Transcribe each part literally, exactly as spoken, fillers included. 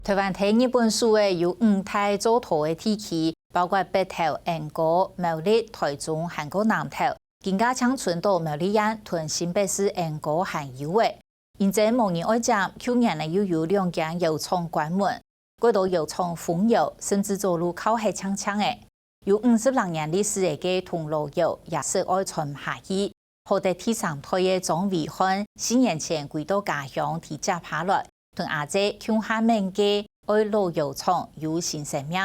臺灣在日本手个有五大做陶个地區，包括北投、鶯歌、苗栗、臺中還過南投。今下正伸到苗栗縣同新北市鶯歌還有个。因爭無人愛接，舊年呢又有兩間窯廠關門，過多窯廠封窯，甚至做路靠忒淨淨个。 有五十零年歷史个銅鑼窯也勢愛傳毋下去。好得第三代个張維漢四年前歸到家鄉在接下來，同阿姊共下面計，愛老窯廠有新生命。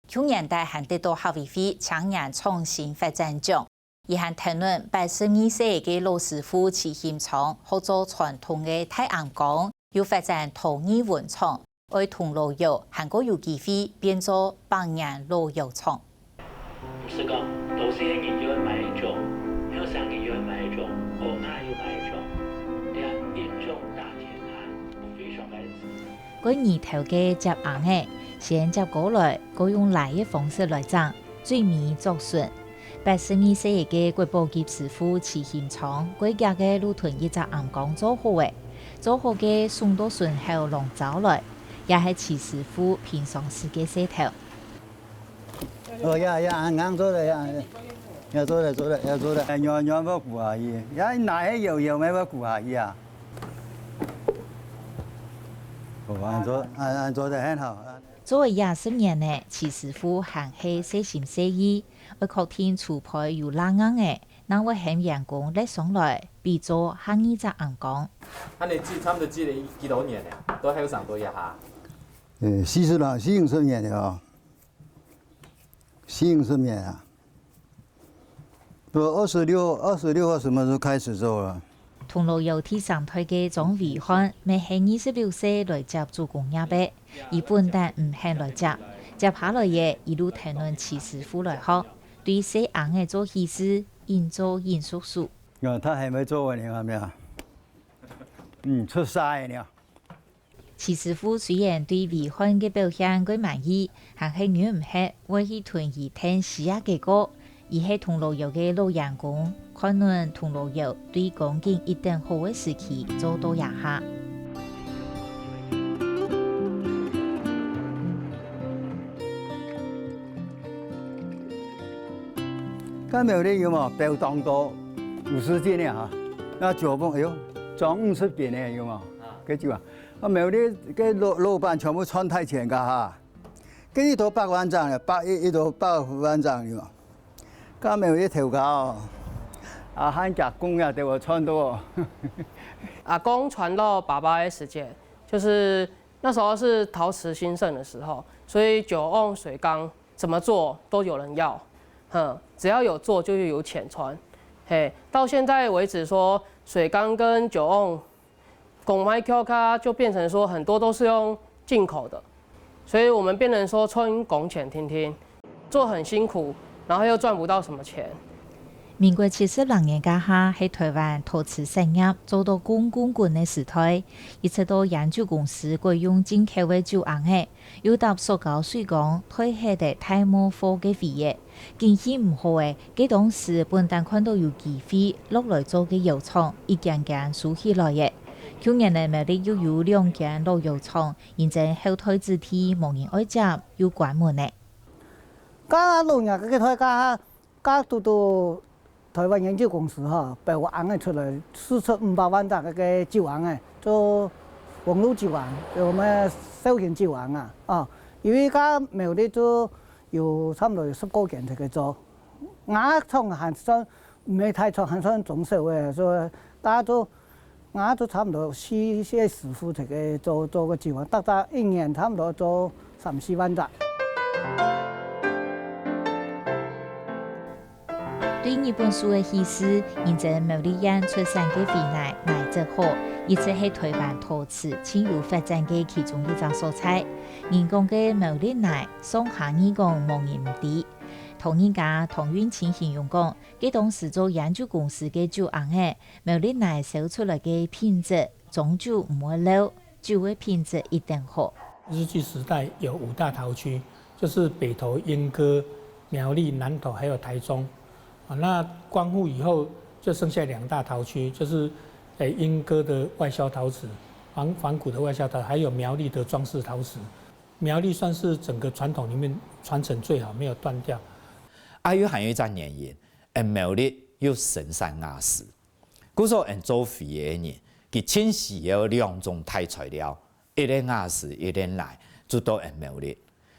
舊年底還得到客委會青年創新發展獎。佢還𢯭等八十二歲个老師傅徐興昌，學做傳統个大醃缸，又發展陶藝文創， 愛銅鑼窯還過有機會變做百年老窯廠。毋使講，到時个人又愛買一種，後生人又愛買一種，後生又買一種，這一種大天下，我非常愛。該二頭个接醃仔，先接過來，過用拉个方式來整，最尾作榫。 八十二歲个國寶級師傅徐興昌，過遽个就同一隻醃缸做好咧，做好个送到榫口摎燥來，也係徐師傅平常時个事頭。哦呀呀，恁樣做得呀，要做得做得要做得，軟軟要顧下去，呀，拿起油油个要顧下去啊。哦，恁樣做，恁恁樣做得很好。做了二十年呢，徐師傅還係細心細意， 愛確定廚胚有罅硬仔，正會喊員工掠上來，比做下二隻醃缸。恁樣積，差不多積了幾多年了？都還有上多一下。呃，四十了，四五十年了哦。四五十年啊。我二十六，二十六，我什麼時候開始做了？ 銅鑼窯第三代个張維漢，乜係二十六歲來接手工業个，佢本旦毋肯來接，接下來个一路跈等徐師傅來學，對細醃仔做起勢，緊做緊熟手。哦，他還沒做完，你看沒有？嗯，出色了。 徐師傅雖然對維漢个表現蓋滿意，還係忍毋核會去同佢跈四下个過。佢係銅鑼窯个老員工，看準銅鑼窯對光景一等好个時期做到這下。該苗栗有無？標當多，五十斤个哈。該九峰，哎喲，裝五十斤个有無？該就啊， 啊，苗栗个老，老闆全部賺大錢个哈。該一頭百萬張了，百一，一頭百萬張有無？該苗栗頭家哦，啊，還加工也得我賺到哦。阿公傳到爸爸的時間，就是那時候是陶瓷興盛的時候，所以九瓮水缸怎麼做都有人要，哼，只要有做就是有錢賺。嘿，到現在為止說水缸跟九瓮 講賣價格就變成說很多都是用進口的，所以我們變成說賺工錢定定，做很辛苦，然後又賺不到什麼錢。民國七十六年該下係臺灣陶瓷產業做到滾滾滾个時代，一直到菸酒公司改用進口个酒甕仔， 又搭塑膠水缸，退忒个大模貨个位仔，景氣毋好个，該當時本旦看到有機會落來做个窯廠，一間間收起來了。舊年个苗栗又有兩間老窯廠，因爭後代子弟無人愛接，又關門了。該老人家个代家 該堵堵臺灣菸酒公司吼，標奀个出來，釋出五百萬隻个酒甕个，做網路酒甕，就我們小型酒甕啊，哦，因為該苗栗就有差不多有十過間在該做，𠊎廠還算毋係大廠，還算中小个，所以該就 𠊎就差不多四，四師傅在該做，做个酒甕，逐隻一年差不多做三四萬隻。對日本手个氣勢，因爭苗栗縣出產个肥泥泥質好，一直係臺灣陶瓷盡有發展个其中一隻所在。人講个苗栗泥，上下二講無人毋知。陶藝家唐運清形容講，該當時做菸酒公司个酒甕仔， 苗栗泥燒出來个品質，裝久毋會漏，酒个品質一等好。日據時代有五大陶區，就是北投、鶯歌、苗栗、南投還有臺中。啊，那光復以後就剩下兩大陶區，就是，誒，鶯歌的外銷陶瓷，仿，仿古的外銷陶，還有苗栗的裝飾陶瓷。苗栗算是整个传统里面传承最好，没有断掉。啊，又還有一隻原因，𠊎苗栗又生產瓦斯，故所𠊎做會个人，佢盡需要兩種大材料，一個瓦斯，一個泥，就到𠊎苗栗。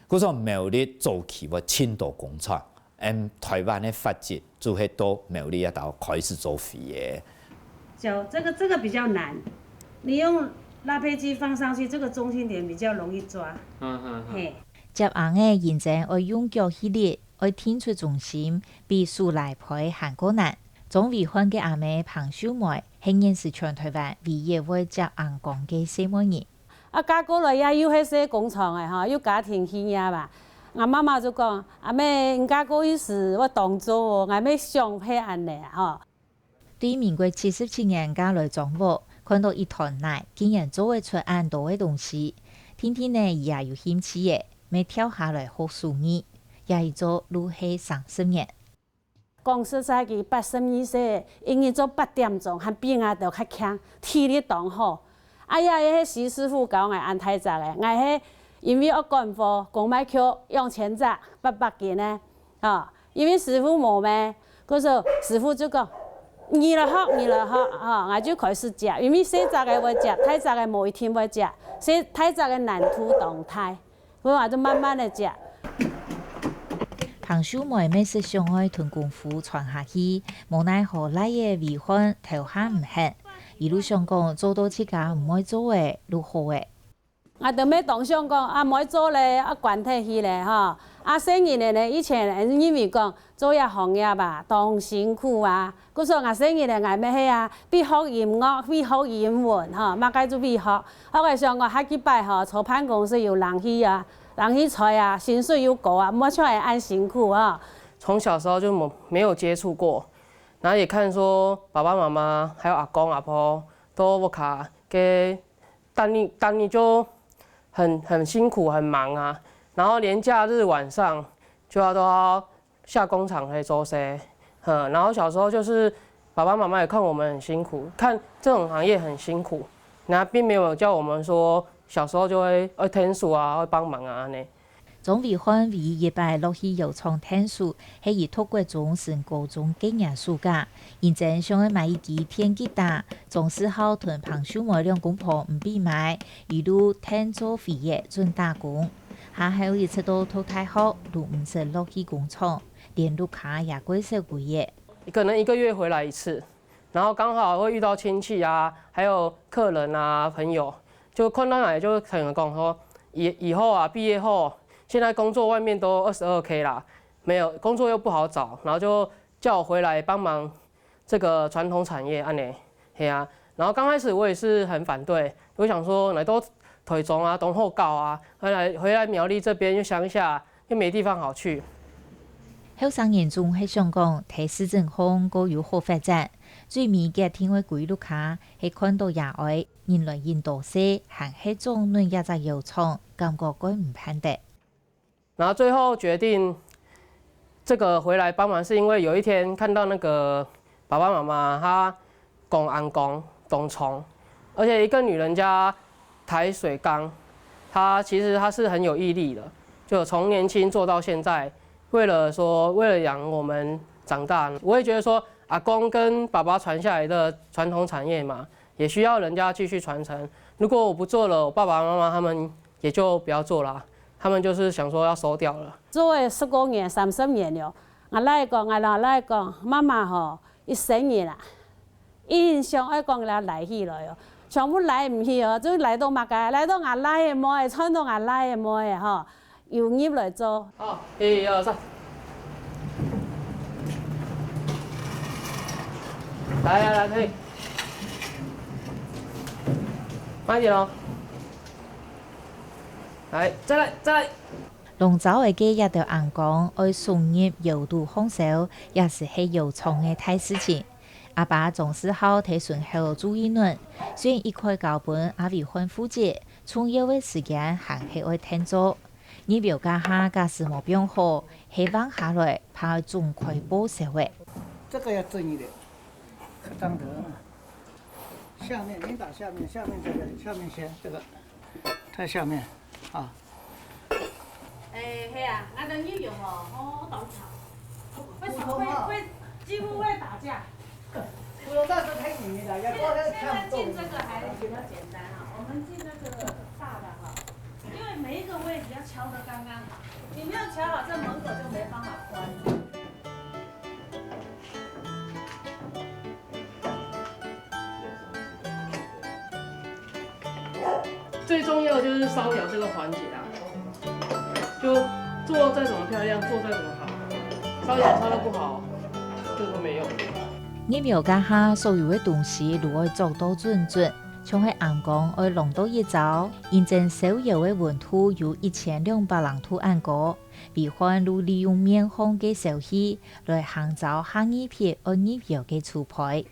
故所苗栗早期有盡多工廠，𠊎台灣个發跡就係到苗栗該兜開始做會个。就這個，這個比較難，你用拉坯機放上去，這個中心點比較容易抓。嗯，嗯，嗯。嘿。接罌仔認真愛用腳去捏，愛定出重心，比手拉坯還過難。鍾維煥个阿姆彭秀梅係現時全台灣唯一會接罌笄个細妹人。啊，嫁過來也又係細工廠个吼，又家庭企業嘛。𠊎媽媽就講：「阿姆，你嫁過去時，會當做哦。」𠊎乜想係恁仔吼。 對民國七十七年嫁來樟屋，看著一團泥，竟然做會出恁多个東西。定定仔佢也有興趣仔，乜跳下來學手藝，這一做就係三十年。講實在，佢八十二歲，一日做八點鐘，還比𠊎兜較強，體力當好。哎呀，該係徐師傅教𠊎恁大隻个，𠊎係因為愛趕貨，公賣局養千隻八百斤个，吼。 因為師傅無咩，故所師傅就講：「你來學，你來學。」吼，𠊎就開始接，因為細隻个會接，大隻个無一定會接，細，大隻个難度當大，所以𠊎就慢慢个接。彭秀梅乜識想愛同功夫傳下去，無奈何倈仔維煥頭下毋肯，佢就想講做到自家毋會做个就好了。 𠊎兜乜當想講，啊，毋愛做咧，啊，關忒去咧，吼。啊，細人仔呢，以前𠊎認為講，做這行業啊，當辛苦啊。故所𠊎細人仔，𠊎乜係啊，必學音樂，必學英文，吼，麼个就必學。學个想講，下幾擺吼，坐辦公室有冷氣啊，冷氣吹啊，薪水又高啊，毋好像𠊎恁辛苦啊。從小時候就沒，沒有接觸過，然後也看說爸爸媽媽還有阿公阿婆都屋下个 逐日，逐日就很，很辛苦，很忙啊。然後連假日晚上就要，都要下工廠去做事，嗯，然後小時候就是爸爸媽媽也看我們很辛苦，看這種行業很辛苦，那並沒有叫我們說小時候就會，會𢯭手啊，會幫忙啊，恁仔。 鍾維煥唯一一擺落去窯廠𢯭手，係佢讀國中升高中該年暑假。認真想愛買一支電吉他，鍾世浩同彭秀梅兩公婆毋分買，一路𢯭做會仔準打工。下後一直到讀大學，都毋識落去工廠，連屋下也過少歸仔。可能一個月回來一次，然後剛好會遇到親戚啊，還有客人啊、朋友，就看到𠊎就同佢講說，以，以後啊，畢業後，現在工作外面都二十二K啦，沒有，工作又不好找，然後就叫我回來幫忙這個傳統產業恁仔，係啊。然後剛開始我也是很反對，我想說來到台中啊，當好搞啊，回來，回來苗栗這邊又鄉下， 又沒地方好去。後生人總係想講，在市鎮項過有好發展，最尾決定愛歸屋下，係看著爺哀，人來人多勢，還係掌管這隻窯廠，感覺蓋毋盼得。然後最後決定這個回來幫忙，是因為有一天看到那個爸爸媽媽他 講恁講，當衝。而且一個女人家抬水缸，她其實她是很有毅力的，就從年輕做到現在，為了說，為了養我們長大，我也覺得說，阿公跟爸爸傳下來的傳統產業嘛，也需要人家繼續傳承。如果我不做了，我爸爸媽媽他們也就不要做了啊，他們就是想說要收掉了。做了十多年、三十年了，𠊎倈講，𠊎老倈講，媽媽吼，一生人啊， 一心想愛講來拉起來哦，全部拉毋起哦，就拉到麼个？拉到𠊎倈个妹仔，賺到𠊎倈个妹仔吼，有入來做。好，一二三。來來來，可以。慢一點哦。來，再來再來。 弄燥个該兜餡缸愛送入窯肚烘燒，也斯係窯廠个大事情。阿爸鍾世浩在身後注意等，雖然一概交分阿偉漢負責，重要个時間還係愛𢯭做。入窯該下假使無放好，係橫下來，怕會總開爆燒个。這個要正一點，這樣子。下面，你打下面，下面這個，下面先這個，太下面啊。哎，嘿啊，啊，人家有哦，哦，懂巧，会吵，会会几乎会打架。普通话是太容易了，要过那个现在进这个还比较简单哈，我们进那个大的哈，因为每一个位置要敲得刚刚好，你没有敲好，这门口就没办法关。最重要就是烧窑这个环节啊，就做再怎么漂亮，做再怎么好，烧窑烧得不好，这都没用。入窯該下，所有个東西都愛做到準準，像係硬講愛燶到一燥，因為燒窯个溫度有一千兩百零度恁高，維煥就利用面項个燒氣來烘燥下二批愛入窯个粗胚。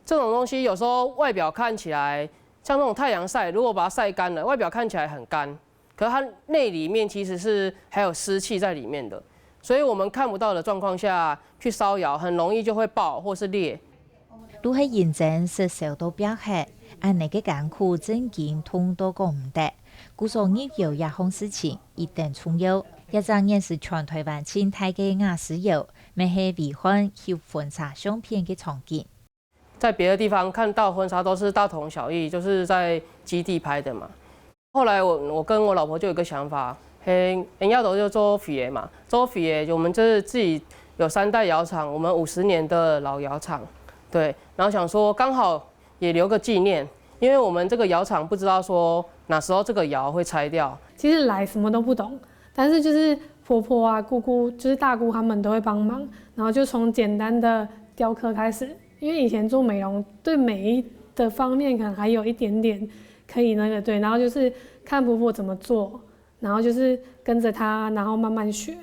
这种东西有时候外表看起来像那种太阳晒，如果把它晒干了，外表看起来很干，可是它内里面其实是还有湿气在里面的，所以我们看不到的状况下去烧窑，很容易就会爆或是裂。都係因為食燒到煏忒，恁呢个艱苦正經痛到講毋得。故所入窯這項事情一等重要，這隻原係全台灣盡大个瓦斯窯，乜係維煥翕婚紗相片个場景。在别的地方看到婚纱都是大同小异，就是在基地拍的嘛。后来我我跟我老婆就有一个想法，嘿，人家都就做肥的嘛，做肥的，我们就是自己有三代窑厂，我们五十年的老窑厂，对，然后想说刚好也留个纪念，因为我们这个窑厂不知道说哪时候这个窑会拆掉。其实来什么都不懂，但是就是婆婆啊、姑姑，就是大姑他们都会帮忙，然后就从简单的雕刻开始，因为以前做美容，对美的方面可能还有一点点可以那个对，然后就是看婆婆怎么做，然后就是跟着她，然后慢慢学。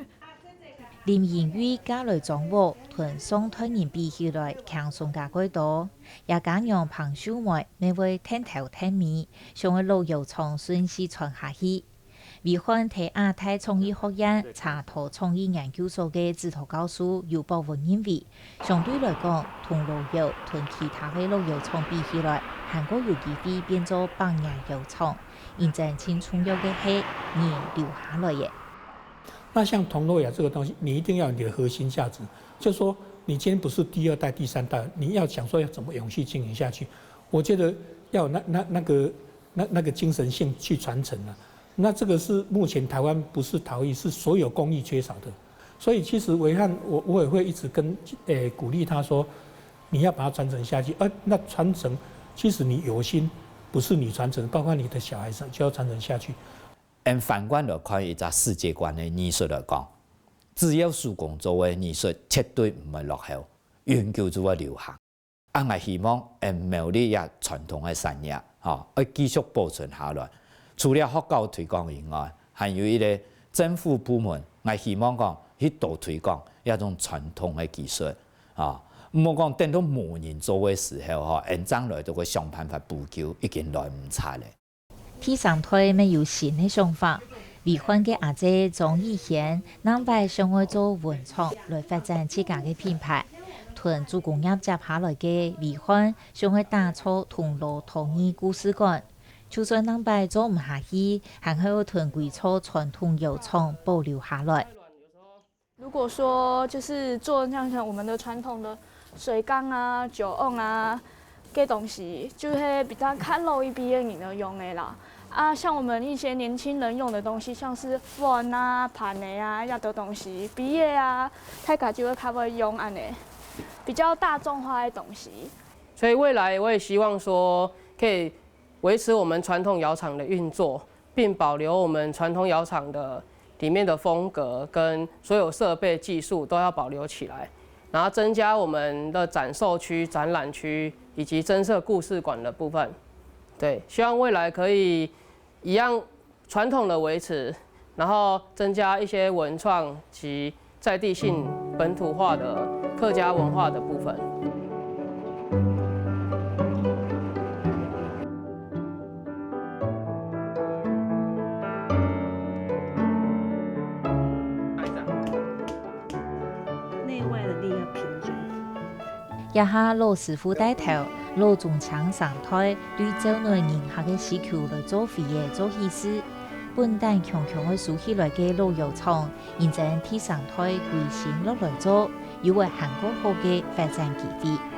林英玉嫁來庄屋，同上代人比起來，輕鬆加蓋多。也家娘彭秀梅乜會𢯭頭𢯭尾，想愛老窯廠順序傳下去。維煥在亞太創意學院、茶陶創意研究所个指導教授游博文認為，相對來講，銅鑼窯同其他个老窯廠比起來，還過有機會變做百年窯廠。 因為盡重要个係人留下來个。那像铜锣窑这个东西，你一定要有你的核心价值，就是说你今天不是第二代、第三代，你要想说要怎么永续经营下去。我觉得要有那那那个那那个精神性去传承啊。那这个是目前台湾不是陶艺，是所有工艺缺少的。所以其实维煥，我我也会一直跟诶、鼓励他说，你要把它传承下去。而那传承，其实你有心，不是你传承，包括你的小孩子就要传承下去。 俺反观来看一只世界观个艺术来讲，只要手工做个艺术绝对毋会落后，永久就会流行。俺也希望俺苗栗个传统个产业，吼，要继续保存下来。除了学校推广以外，还有一个政府部门，俺希望讲去多推广一种传统个技术，啊，毋好讲等到无人做个时候，吼，俺将来都会想办法补救，已经来毋及了。 第三代乜有新个想法。維煥个阿姊張以軒，另擺想愛做文創來發展自家个品牌。同祖公業接下來个維煥，想愛打造銅鑼陶藝故事館。就算另擺做毋下去，還係愛同歸座傳統窯廠保留下來。 如果说就是做像像我们的传统的水缸啊、酒瓮啊，这东西就是比较看老一辈的人用的啦。啊，像我们一些年轻人用的东西，像是碗啊、盘的啊，这样的东西，杯仔啊，大家就会较会用安尼，比较大众化的东西。所以未来我也希望说，可以维持我们传统窑厂的运作，并保留我们传统窑厂的里面的风格跟所有设备技术都要保留起来，然后增加我们的展售区、展览区以及增设故事馆的部分。对，希望未来可以一样传统的维持，然后增加一些文创及在地性、本土化的客家文化的部分。内外的力要平均。這下老師傅帶頭，老中青三代對照準人客个需求來做會仔做起勢。本旦強強愛收起來个老窯廠，認真第三代歸心落來做，有會還過好个發展機會。